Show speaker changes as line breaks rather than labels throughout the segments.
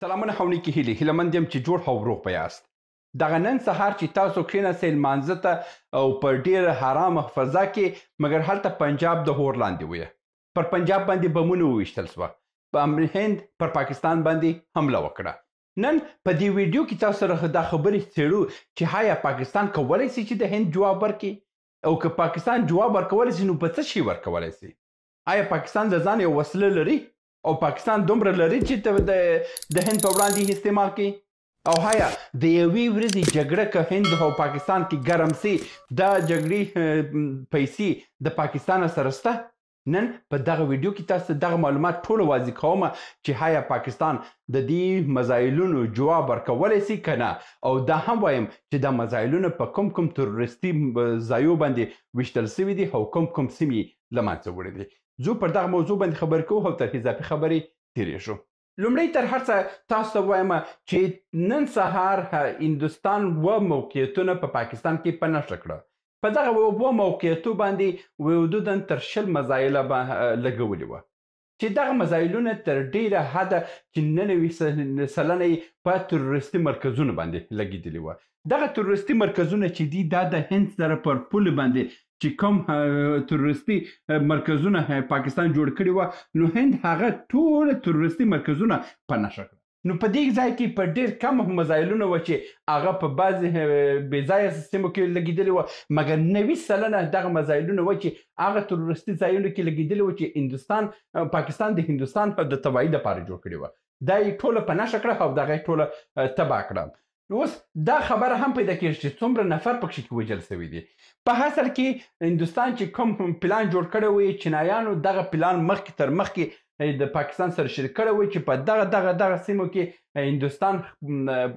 سلامونه او نیکې هیلې، هیله مند یم چې جوړ او روغ به یاست. دغه نن سهار چې تاسو کښېناستئ لمانځه ته او په ډېره حرامه فضا کې، مګر هلته پنجاب د اور لاندې ویه. پر پنجاب باندې بمونه وویشتل سوه، په هند پر پاکستان باندې حمله وکړه. نن په دې ویډیو کې تاسو سره دا خبرې څېړو چې آیا پاکستان کولی سي چې د هند جواب ورکړي، او که پاکستان جواب ورکولی سي نو په څه شي ورکولی سي؟ آیا پاکستان د ځان یو وسله لري او پاکستان دومره لري چې د هند په وړاندې استعمال کړي؟ او آیا د یوې ورځې جګړه که هند او پاکستان کې ګرم سي، دا جګړې پیسې د پاکستان سره سته؟ نن په دغه ویډیو کې تاسو دغه معلومات ټول واضح کوم چې آیا پاکستان د دې مزایلونو جواب ورکولی سي که نه، او دا هم وایم چې دا مزایلونه په کوم کوم تروریستي ځایو باندې ویشتل سوي دي او کوم کوم سیمې له منځه وړي دي. ځو پر دغه موضوع باندې خبرې کوو او تر اضافي خبرې تېرېږو. لومړی تر هر څه تاسو ته وایم چې نن سهار هندوستان اووه موقعیتونه په پاکستان کې په نښه کړه. په دغه اووه موقعیتو باندې حدوداً تر 20 مزایله لګولي وه، چې دغه مزایلونه تر ډېره حده چې 99% یې په تروریستي مرکزونو باندې لګېدلي وه. دغه تروریستي مرکزونه چې دي، دا د هند سره پر پولې باندې چې کوم تروریستي مرکزونه پاکستان جوړ کړي وه، نو هند هغه ټول تروریستي مرکزونه په نښه کړه. نو په دې ځای کې په ډېر کم مزایلونه وه چې هغه په بعضې بې ځایه سیمو کې لګېدلي وه، مګر 90% دغه مزایلونه وه چې هغه تروریستي ځایونو کې لګېدلي وه چې پاکستان د هندوستان د تباهي دپاره جوړ کړي وه. دا یې ټوله په نښه کړه او دغه یې ټوله تباه کړه. نو اوس دا خبره هم پیدا کېږي چې څومره نفر پکښې کې وژل سوي دي. په اصل کې هندوستان چې کوم پلان جوړ کړی وي، چینایانو دغه پلان مخکې تر مخکې د پاکستان سره شریک کړی وي چې په دغه دغه دغه سیمو کې هندوستان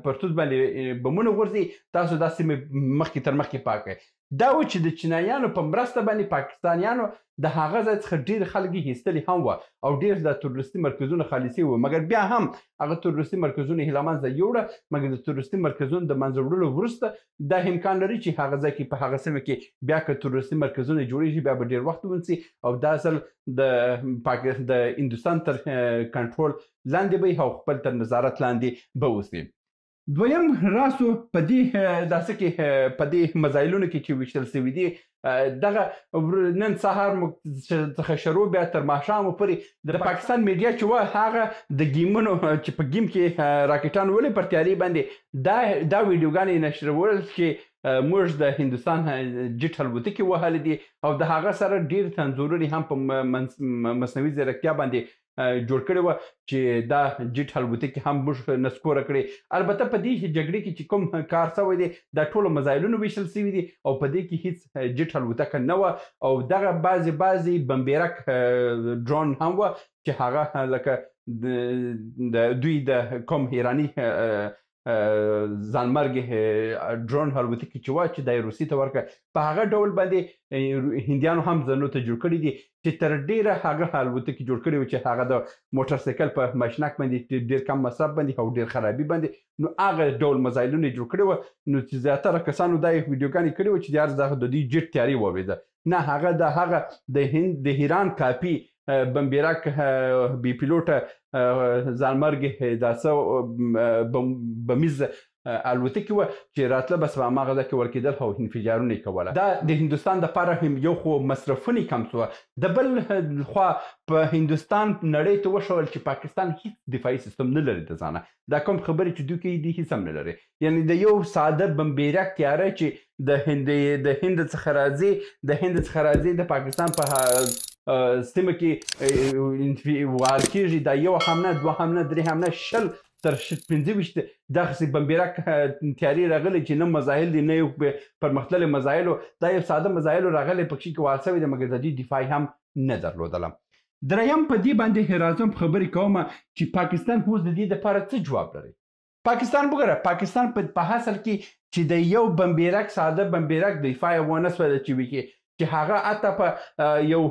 پر توز باندې بمونه غورځي، تاسو دا سیمې مخکې تر مخکې پاک کړئ. دا و چې د چینایانو په مرسته باندې پاکستانیانو د هغه ځای څخه ډېر خلک یې ایستلي هم وه او ډېر د تروریستي مرکزونه خالي سوي وه، مګر بیا هم هغه تروریستي مرکزونه یې له منځه یوړه. مګر د تروریستي مرکزونو د منځه وړلو وروسته دا امکان لري چې هغه ځای کې په هغه سیمه کې بیا که تروریستي مرکزونه جوړېږي بیا به ډېر وخت ونیسي او دا ځل د هندوستان تر کنټرول لاندې به وي او خپل تر نظارت لاندې به اوسي. دویم راسو په دې داسې کې په دې مزایلونو کې چې ویشتل سوي دي، دغه نن سهار موږ څخه شروع بیا تر ماښامه پورې د پاکستان میډیا چې وه هغه د ګیمونو چې په ګیم کې راکټان ولې پر تیارې باندې دا ویډیوګانې نشرول چې موږ د هندوستان جیټ الوتکې وهلې دي او د هغه سره ډېر تنظورونه هم په مصنوعي ځیرکتیا باندې جوړ کړی وه چې دا جیټ الوتکې هم موږ نسکوره کړې. البته په دې جګړې کې چې کوم کار سوی دی دا ټولو مزایلونو ویشل سوي دي او په دې کې هیڅ جیټ الوتکه نه وه او دغه بعضې بعضې بمبیرک ډرون هم وه چې هغه لکه د دوی د کوم ایراني ځانمرګي ډرون الوتکې چې وه چې دا یې روسیې ته ورکړه، په هغه ډول باندې هندیانو هم ځانو ته جوړ کړي دي چې تر ډېره هغه الوتکې جوړ کړي وو چې هغه د موټر سایکل په ماشینک باندې ډېر کم مصرف باندې او ډېر خرابي باندې، نو هغه ډول مزایلونه یې جوړ کړي وه. نو چې زیاتره کسانو دا یې ویډیوګانې کړې وه چې یار دغه د دوی جیټ تیارې واورېده، نه هغه د هغه د هند د ایران کاپي بمبیرک بې پیلوټه ځانمرګي دا څه بمیز الوتکې وه چې راتله بس په هماغه ځای کې ورکېدل او انفجارونه یې کوله. دا د هندوستان دپاره هم یو خو مصرفونه کم سوه، د بل خوا په هندوستان نړۍ ته وښول چې پاکستان هیڅ دفاعي سیستم نه لري د ځانه، دا کوم خبرې چې دوی کوي دوی هیڅ هم نه لري. یعنې د یو ساده بمبیرک تیاره چې د هند څخه راځي، د هند څخه راځي د پاکستان په سیمه کې وهل کېږي، دا یو هم نه، دوه هم نه، درې هم نه، 20 تر 25 دغسې بمبیرک تیارې راغلي چې نه مزایل دي نه یو پرمختللې مزایلو، دا یو ساده مزایلو راغلی پکښې کې وهل سوی دی، مګر د دوی دفاع هم نه درلودله. دریم په دې باندې راځم خبرې کوم چې پاکستان اوس د دې دپاره څه جواب لري. پاکستان وګوره، پاکستان په اصل کې چې د یو بمبیرک ساده بمبیرک دفاع یې ونه سوله چې وکړي، چې هغه حتی په یو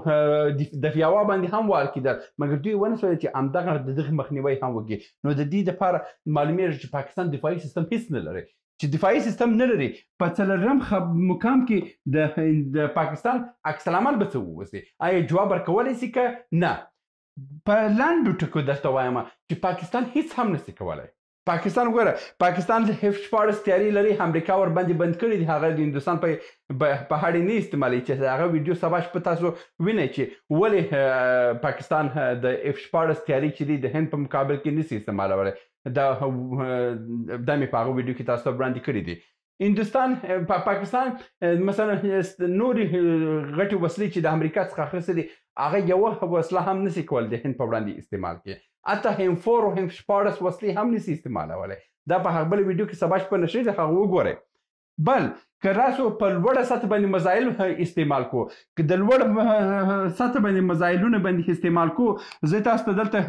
دفاع باندې هم وهل کېدل، مګر دوی ونه سوله چې همدغه د دغه مخنیوی هم وکړي. نو د دې دپاره معلومېږي چې پاکستان دفاعي سیستم هیڅ نه لري. چې دفاعي سیستم نه لري، په څلورم مقام کې د پاکستان عکس العمل به څه ووسي؟ آیا جواب ورکولی سي که نه؟ په لنډو ټکو درته وایم چې پاکستان هیڅ هم نشي کولای. پاکستان ګوره، پاکستان د اف 16 تیارې لري، امریکا ورباندې بند کړي دي، هغه د هندوستان په هړې نه استعمالوي، چې هغه ویډیو سبا شپه تاسو وینئ چې ولې پاکستان د اف 16 تیارې چې دي د هند په مقابل کې نشي استعمالولی. دا مې په هغه ویډیو کې تاسو ته وړاندې کړي دي. هندوستان پاکستان مثلا نورې غټې وسلې چې د امریکا څخه اخیستې دي، هغه یوه وسله هم نشي کولی د هند په وړاندې استعمال کړي. حتی هم 4 او هم 16 وسلې هم نشي استعمالولی. دا په هغه بله ویډیو کې سبا شپه نشرېږي، هغه وګورئ. بل که راسو په لوړه سطح باندې مزایل استعمال کو، که د لوړ سطح باندې مزایلونه باندې استعمال کو، زه تاسو ته دلته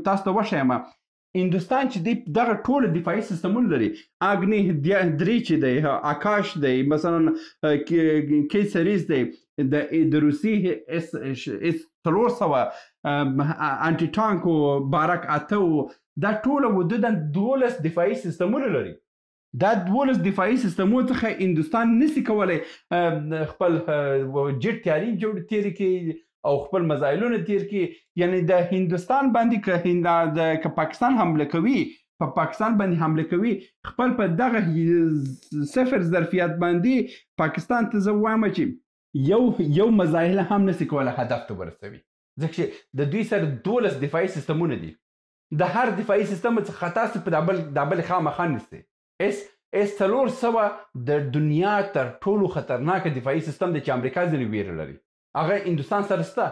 تاسو ته وښایم. هندوستان چې دی دغه ټول دفاعي سیستمونه لري، اګنی 3 چې دی، آکاش دی، مثلا کی سریز دی، د روسي اس 400 انټي ټانک او بارک 8، دا ټول حدوداً 12 دفاعي سیستمونه لري. دا 12 دفاعي سیستمونو څخه هندوستان نشي کولی خپل جټ تیاري جوړ تېرې کړي او خپل مزایلونه تیر کړي. یعنی د هندوستان باندې که پاکستان حمله کوي، په پاکستان باندې حمله کوي، خپل په دغه صفر ظرفیت باندې پاکستان ته زه وایم چې یو مزایل هم نشي کولی هدف ته ورسوي، ځکه چې د دوی سره 12 دفاعي سیستمونه دي. د هر دفاعي سیستم څخه خطا سي په دا بل خامخا نیسي. اس 400 د دنیا تر ټولو خطرناک دفاعي سیستم دی چې امریکا ځینې ویره لري، هغه هندوستان سره شته.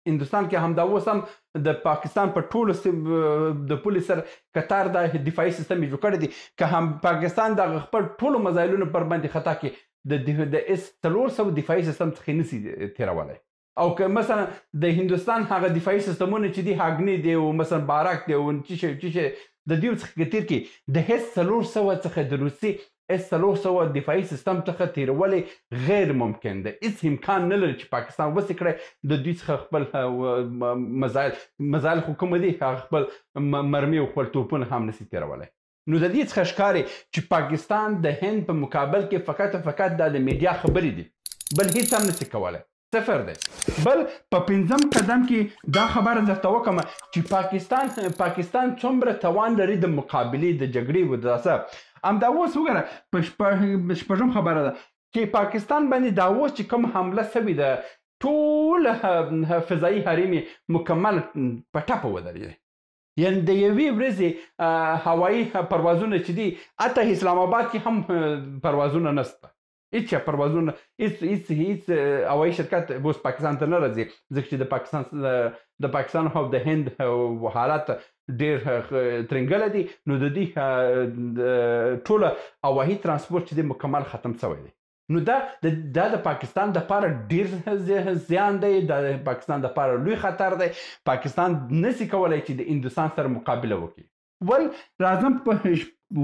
هندوستان کې همدا اوس هم د پاکستان په ټولو د پولې سره قطار دا دفاعي سیستم یې جوړ کړی دی. که هم پاکستان دغه خپل ټولو مزایلونو پر باندې خطا کې د اس 400 دفاعي سیستم څخه نسی تېرولی. او که مثلا د هندوستان هغه دفاعي سیستمونه چې دي، هاګنی دی او مثلا بارک دی او چی شی چی شی، د دې څخه که تېر کړي، د اس 400 څخه د روسي اس 400 دفاعي سیستم څخه تېرول غیر ممکن دی. هیڅ امکان نه لري چې پاکستان وسي کړی د دوی څخه خپل مزایل خو کوم دي، هغه خپل مرمي او خپل توپونه هم نسي تېرولی. نو د دې څخه ښکاري چې پاکستان د هند په مقابل کې فقط او فقط دا د میډیا خبرې دي، بل هیڅ هم نسي کولی، صفر دی. بل په پنځم قدم کې دا خبره درته وکړم چې پاکستان څومره توان لري د مقابلې د جګړې و داسه. همدا اوس وګوره په شپږم خبره ده چې پاکستان باندې دا اوس چې کوم حمله سوې ده، ټول فضایي حریم یې مکمل په ټپه ودرېدی. یعنی د یوې ورځې هوایي پروازونه چې دي، حتی اسلام آباد کې هم پروازونه نشته، هیڅ پروازونه، هیڅ هیڅ هوایي شرکت اوس پاکستان ته نه راځي، ځکه چې د پاکستان او د هند حالت ډېر ترینګلی دی. نو د دې ټوله هوایي ترانسپورت چې دی مکمل ختم شوی دی. نو دا د پاکستان دپاره ډېر زیان دی، دا د پاکستان دپاره لوی خطر دی. پاکستان نسی کولی چې د هندوستان سره مقابله وکړي. ول راځم په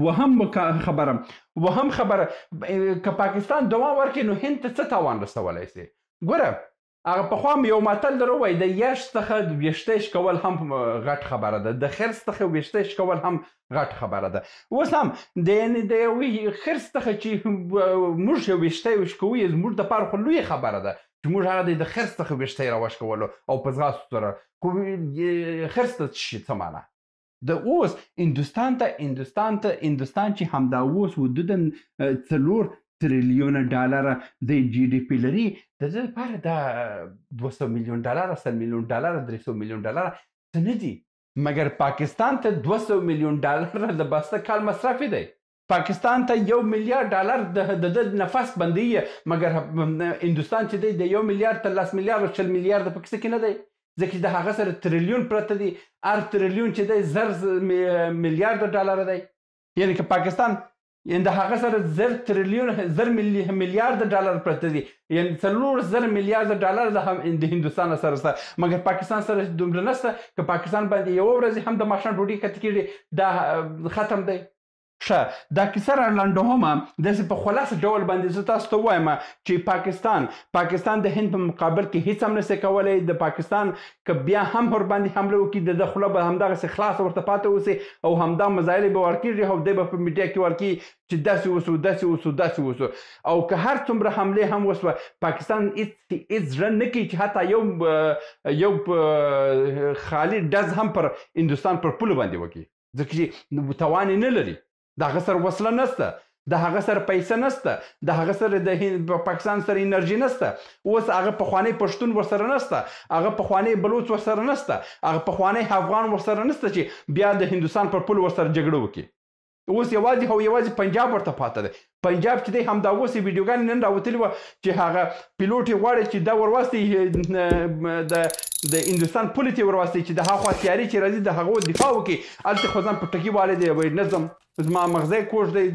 وهم خبره، وهم خبره که پاکستان دوام ورکړي نو هند ته څه تاوان رسولی سي؟ ګوره هغه پخوا مې یو متل در ووایي، د یش څخه ویښته شکول هم غټ خبره ده، د خرس څخه ویښته شکول هم غټ خبره ده. اوس هم د یعنې د یوې خرس څخه چې موږ یو ویښته وشکوو، زموږ دپاره خو لویه خبره ده چې موږ هغه د خرس څخه ویښته راوشکولو او په ځغاستو سره، خو خرس ته څه شي څه معنا؟ د اوس هندوستان ته هندوستان ته هندوستان چې همدا اوس حدوداً 4 تریلیون ډالر د جی ډي پي لري، د دې لپاره دا 200 میلیون ډالر، 100 میلیون ډالر، 300 میلیون ډالر څه نه دي. مګر پاکستان ته 200 میلیون ډالر د بسته کال مصرف دی. پاکستان ته 1 میلیارد ډالر د ده نفس بندي، مګر هندوستان چې دی د 1 میلیارد تر 10 میلیارد او 20 میلیارد په کیسه کې نه دی، ځکه چې د هغه سره تریلیون پرته دی، هر تریلیون چې دی 1000 میلیارد ډالر دی. یعنې که پاکستان یعنې د هغه سره 1000 تریلیون 1000 میلیارد ډالر پرته دي، یعنې 4000 میلیارد ډالر د هندوستان سره شته، مګر پاکستان سره دومره نشته. که پاکستان باندې یوه ورځ هم د ماښام ډوډۍ کته کېږي، دا ختم دی. ښه، دا کیسه را لنډوم، داسې په خلاص ډول باندې زه تاسو ته ووایم چې پاکستان د هند په مقابل کې هیڅ هم نشي کولی. د پاکستان که بیا هم ورباندې حمله وکړي، د ده خوله به همدغسې خلاصه ورته پاتې اوسي او همدا مزایل به ورکېږي او دی به په میډیا کې ورکړي چې داسې وسو، داسې وسو، داسې وسو. او که هر څومره حملې هم وسوه، پاکستان هیڅ زړه نه کوي چې حتی یو خالي ډز هم پر هندوستان پر پولو باندې وکړي، ځکه چې توان یې نه لري. د هغه سره وسله نشته، د هغه سره پیسې نشته، د هغه سره د پاکستان سره انرژي نشته. اوس هغه پخوانی پښتون ورسره نشته، هغه پخوانی بلوڅ ورسره نشته، هغه پخوانی افغان ورسره نشته چې بیا د هندوستان پر پول ورسره جګړه وکړي. اوس یوازې او یوازې پنجاب ورته پاته دی. پنجاب چې دی همدا اوس یې ویډیوګانې نن راوتلې وه چې هغه پیلوټ یې غواړي چې دا ورواستي، د هندوستان پولې ته یې ورواستي چې د هاخوا تیارې چې راځي د هغو دفاع وکړي. هلته خو ځان په ټکي والی دی، وایي نه ځم، زما مغزی کوږ دی،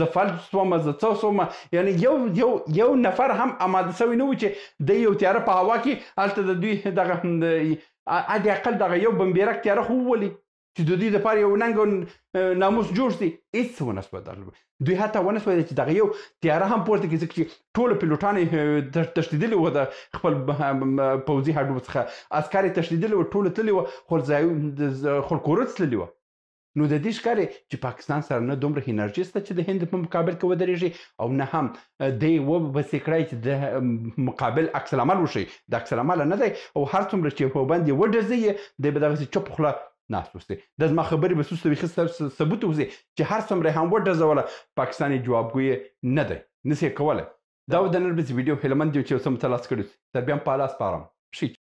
زه فلج سوم، زه څه سوم. یعنې یو نفر هم اماده سوی نه و چې دی یو تیاره په هوا کې هلته د دوی دغه حد اقل دغه یو بمبیرک تیاره خو وولي چې د دوی دپاره یو ننګ او ناموس جوړ سي. هېڅ ونه سوه. دوی حتی ونه سوه چې دغه یو تیاره هم پورته کړي، ځکه چې ټولو پیلوټان یې تښتېدلي وو د خپل پوځي هډو څخه، عسکر یې تښتېدلي وو، ټولو تللي وو، خلکورت تللي وو. نو د دې ښکاري چې پاکستان سره نه دومره انرژي شته چې د هند په مقابل کې ودرېږي او نه هم دی وبسې کړی چې د مقابل عکس العمل وښيي. د عکس العمل نه دی او هر څومره چې په باندې وډزي دی به دغسې چوپ خوله ناست اوسي. د زما خبرې به سوسته بیخي ثبوت اوسي چې هر څومره هم وډزوله پاکستان یې جوابګوی نه دی، نسي کولی. دا و د نن ورځې ویډیو. هیله مند یم چې یو څه مو ترلاسه کړي. تر بیا هم په الله سپارم. ښه.